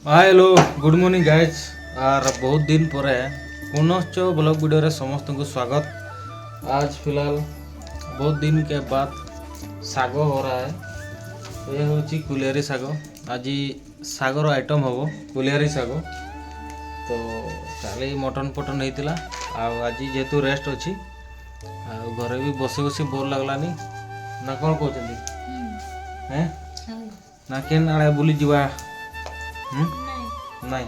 Hi hello good morning guys. और बहुत दिन ପରେ ପୁନଶ୍ଚ ବ୍ଲଗ वीडियो ସମସ୍ତ କୁ ସ୍ୱାଗତ। आज फिलहाल बहुत दिन के बाद ଶାଗ हो रहा है। ଏ ହେଉଛି କୁଲିଆରୀ ଶାଗ। ଆଜି ଶାଗର ଆଇଟମ୍ ହେବ କୁଲିଆରୀ ଶାଗ। ତ କାଲି ମଟନ୍ ଫଟନ୍ ହେଇଥିଲା, ଆଉ ଆଜି ଯେହେତୁ ରେଷ୍ଟ ଅଛି ଆଉ ଘରେ ବି ବସି ବସି ବୋର୍ ଲାଗଲାନି ନା, କ'ଣ କହୁଛନ୍ତି? ହେଁ ନା, କେନ୍ ଆଡ଼େ ବୁଲିଯିବା? ହୁଁ, ନାଇଁ,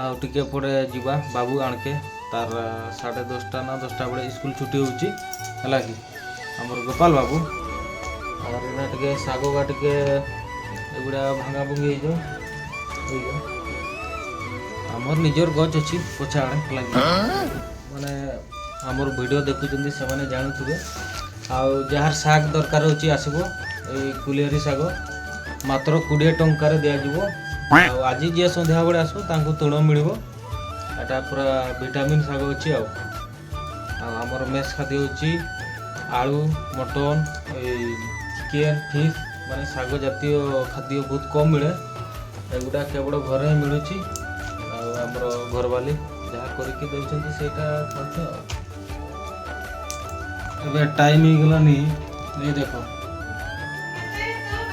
ଆଉ ଟିକେ ପରେ ଯିବା ବାବୁ ଆଣକେ। ତାର 10:30 ନା 10ଟା ବେଳେ ସ୍କୁଲ ଛୁଟି ହେଉଛି, ହେଲା କି ଆମର ଗୋପାଳ ବାବୁ। ଆଉ ଏଇନା ଟିକେ ଶାଗ ଗା ଟିକେ ଏଗୁଡ଼ା ଭାଙ୍ଗା ଭୁଙ୍ଗି ହେଇଯାଉ ହେଇଯାଉ। ଆମର ନିଜର ଗଛ ଅଛି ପଛ ଆଡ଼େ, ହେଲା କି? ମାନେ ଆମର ଭିଡ଼ିଓ ଦେଖୁଛନ୍ତି ସେମାନେ ଜାଣୁଥିବେ। ଆଉ ଯାହାର ଶାଗ ଦରକାର ହେଉଛି, ଆସିବ। ଏଇ କୁଲିଆରୀ ଶାଗ ମାତ୍ର 20 ଟଙ୍କାରେ ଦିଆଯିବ। ଆଉ ଆଜି ଯିଏ ସନ୍ଧ୍ୟାବେଳେ ଆସିବ, ତାଙ୍କୁ ତୁଣ ମିଳିବ। ଏଟା ପୁରା ଭିଟାମିନ୍ ଶାଗ ଅଛି। ଆଉ ଆଉ ଆମର ମେସ୍ ଖାଦ୍ୟ ହେଉଛି ଆଳୁ, ମଟନ୍, ଏଇ ଚିକେନ୍, ଫିସ୍, ମାନେ ଶାଗ ଜାତୀୟ ଖାଦ୍ୟ ବହୁତ କମ୍ ମିଳେ। ଏଗୁଡ଼ା କେବଳ ଘରେ ହିଁ ମିଳୁଛି। ଆଉ ଆମର ଘରବାଲି ଯାହା କରିକି ଦେଉଛନ୍ତି, ସେଇଟା ଖାଉଛୁ। ଆଉ ଏବେ ଟାଇମ୍ ହେଇଗଲାନି, ଏଇ ଦେଖ,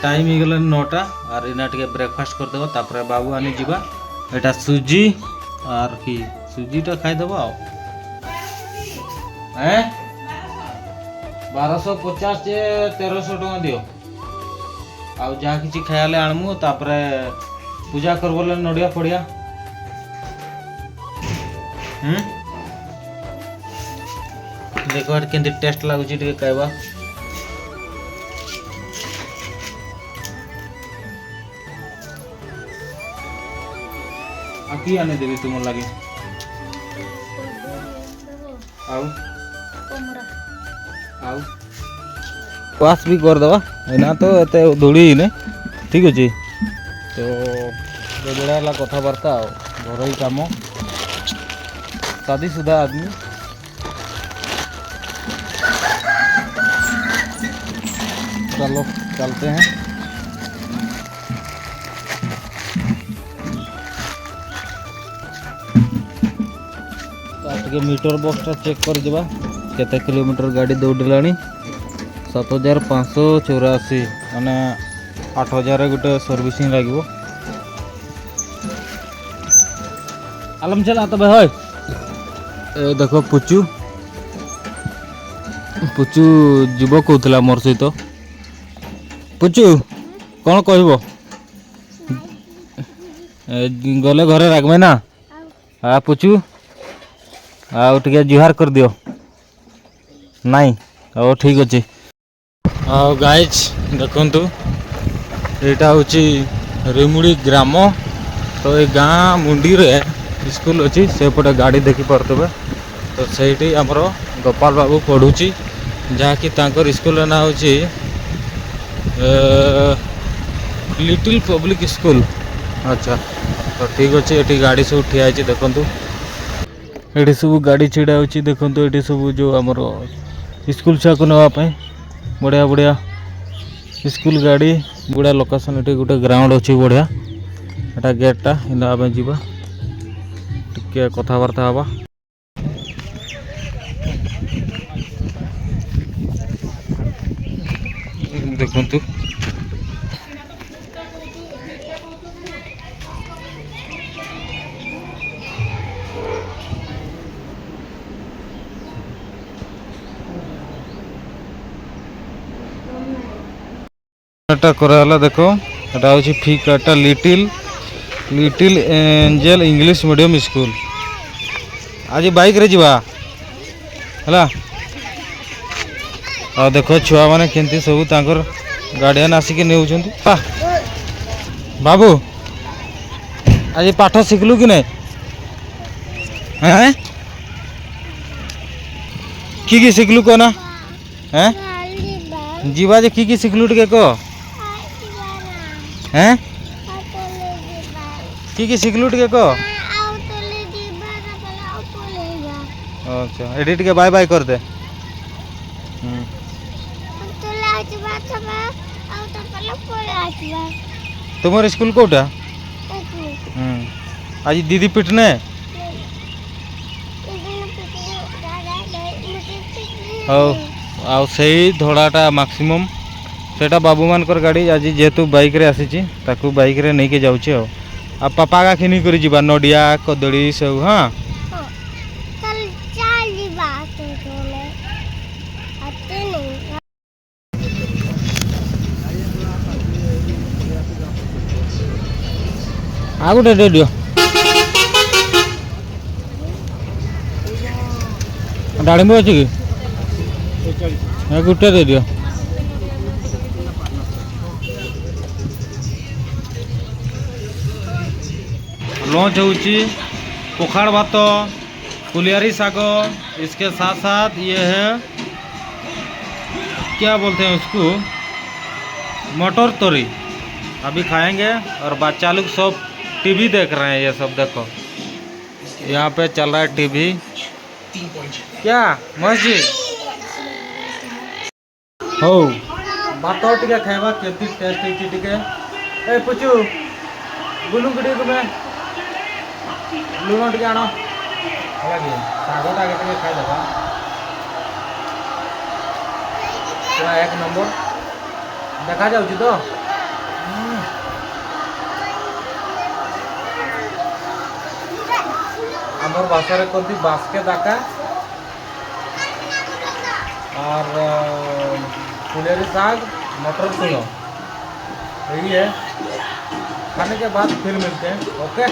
ଟାଇମ୍ ହେଇଗଲାନି 9ଟା। আর ଏଇନା ଟିକେ ବ୍ରେକଫାଷ୍ଟ କରିଦେବା, ତାପରେ ବାବୁ ଆନି ଯିବା। ଏଇଟା ସୁଜି আর কি ସୁଜିଟା ଖାଇଦେବା। ଆଉ ଏଁ 1250 ଯେ 1300 ଟଙ୍କା ଦିଅ। ଆଉ ଯାହା କିଛି ଖାଇଲେ ଆଣମୁ, ତାପରେ ପୂଜା କରବ ବୋଲେ ନଡ଼ିଆ ଫଡ଼ିଆ। ହୁଁ, ଦେଖ ଏଠି କେମିତି ଟେଷ୍ଟ ଲାଗୁଛି, ଟିକେ ଖାଇବା। ଆଉ କି ଆଣିଦେବି ତୁମର ଲାଗି? ଆଉ ଆଉ ୱାଶ୍ ବି କରିଦେବା। ଏଇନା ତ ଏତେ ଧୂଳି ହେଇନି, ଠିକ୍ ଅଛି। ତ ଏଭଳିଆ ହେଲା କଥାବାର୍ତ୍ତା। ଆଉ ଘରୋଇ କାମ, शादीशुदा आदमी। चलो, चलते हैं। ତ ଟିକେ ମିଟର ବକ୍ସଟା ଚେକ୍ କରିଦେବା, କେତେ କିଲୋମିଟର ଗାଡ଼ି ଦୌଡ଼ିଲାଣି। 7584, ମାନେ 8000 ଗୋଟେ ସର୍ଭିସିଂ ଲାଗିବ। ଆଲମ ଚଲା ତବେ হয়। ଏ ଦେଖ ପୁଚୁ, ପୁଚୁ ଯିବ କହୁଥିଲା ମୋର ସହିତ। ପୁଚୁ, କ'ଣ କହିବ? ଏ, ଗଲେ ଘରେ ରାଗବେ ନା? ଆ ପୁଚୁ, ଆଉ ଟିକେ ଜୁହାର କରିଦିଅ। ନାଇଁ, ହଉ, ଠିକ୍ ଅଛି। ଆଉ ଗାଇଜ୍ ଦେଖନ୍ତୁ, ଏଇଟା ହେଉଛି ରେମୁଡ଼ି ଗ୍ରାମ। ତ ଏ ଗାଁ ମୁଣ୍ଡିରେ ସ୍କୁଲ ଅଛି, ସେପଟେ ଗାଡ଼ି ଦେଖିପାରୁଥିବେ। ତ ସେଇଠି ଆମର ଗୋପାଳ ବାବୁ ପଢ଼ୁଛି, ଯାହାକି ତାଙ୍କର ସ୍କୁଲର ନାଁ ହେଉଛି ଲିଟିଲ୍ ପବ୍ଲିକ୍ ସ୍କୁଲ। ଆଚ୍ଛା, ତ ଠିକ୍ ଅଛି। ଏଠି ଗାଡ଼ି ସବୁ ଠିଆ ହେଇଛି, ଦେଖନ୍ତୁ। ଏଠି ସବୁ ଗାଡ଼ି ଛିଡ଼ା ହେଉଛି, ଦେଖନ୍ତୁ। ଏଠି ସବୁ ଯେଉଁ ଆମର ସ୍କୁଲ ଛୁଆକୁ ନେବା ପାଇଁ ବଢ଼ିଆ ବଢ଼ିଆ ସ୍କୁଲ ଗାଡ଼ି, ବଢ଼ିଆ ଲୋକେସନ୍। ଏଠି ଗୋଟେ ଗ୍ରାଉଣ୍ଡ ଅଛି ବଢ଼ିଆ। ଏଟା ଗେଟ୍ଟା। ଇନ୍ଦା ଆମେ ଯିବା, ଟିକେ କଥାବାର୍ତ୍ତା ହେବା। ଦେଖନ୍ତୁ, ଏଟା କରାହେଲା। ଦେଖ, ଏଟା ହେଉଛି ଫି କାର୍ଡ଼ଟା। Little Angel English medium school. ଆଜି ବାଇକ୍ରେ ଯିବା, ହେଲା? ଆଉ ଦେଖ, ଛୁଆମାନେ କେମିତି ସବୁ ତାଙ୍କର ଗାର୍ଡ଼ିଆନ୍ ଆସିକି ନେଉଛନ୍ତି। ବାବୁ, ଆଜି ପାଠ ଶିଖିଲୁ କି ନାଇଁ? ହେଁ, କି କି ଶିଖିଲୁ କହ ନା? ହେଁ, ଯିବା ଯେ, କି କି ଶିଖିଲୁ ଟିକେ କହ। ହେଁ, କି କି ଶିଖିଲୁ ଟିକେ କହ। ଆଚ୍ଛା, ଏଠି ଟିକେ ବାଏ ବାଏ କରିଦେ। ହୁଁ। ଆସିବା, ଆଉ ତାପରେ ପଳେଇ ଆସିବା। ତୁମର ସ୍କୁଲ କୋଉଟା? ଆଜି ଦିଦି ପିଟନେ। ହଉ, ଆଉ ସେଇ ଧଳାଟା ମାକ୍ସିମମ୍, ସେଇଟା ବାବୁମାନଙ୍କର ଗାଡ଼ି। ଆଜି ଯେହେତୁ ବାଇକ୍ରେ ଆସିଛି, ତାକୁ ବାଇକ୍ରେ ନେଇକି ଯାଉଛି। ଆଉ ପାପା ଗା ଘିନି କରି ଯିବା ନଡ଼ିଆ, କଦଳୀ ସବୁ। ହଁ, ଚାଲ ଚାଲିବା ତୁମେ ଆତେ नहीं। ଆଉ ଗୋଟେ ଦେଇଦିଅ। ଡାଳିମ୍ବ ଅଛି କି? ଏ ଗୋଟେ ଦେଇଦିଅ। लंच ହେଉଛି ପଖାଳ ଭାତ, कुलियारी साग, इसके साथ साथ ये है, क्या बोलते हैं उसको, मटर तरी। अभी खाएंगे। और बच्चा लोग सब टीवी देख रहे हैं। ये सब देखो, यहाँ पे चल रहा है टीवी। क्या मस्जिद ହଉ, ଭାତ ଟିକେ ଖାଇବା, କେମିତି ଟେଷ୍ଟ ହେଇଛି ଟିକେ। ଏ ପୁଚୁ, ଗୁଲୁଙ୍କୁ ଟିକେ ତୁମେ ଲୁଣ ଟିକେ ଆଣ। ହେଲା କି? ଶାଗଟା ଆଗେ ଟିକେ ଖାଇଦେବା। ପୁରା ଏକ ନମ୍ବର ଦେଖାଯାଉଛି ତ। ଆମର ଭାଷାରେ କହନ୍ତି ବାସ୍କେ ଦାକା। और कुलेरी साग, मटर सुनो यही है। खाने के बाद फिर मिलते हैं। ओके।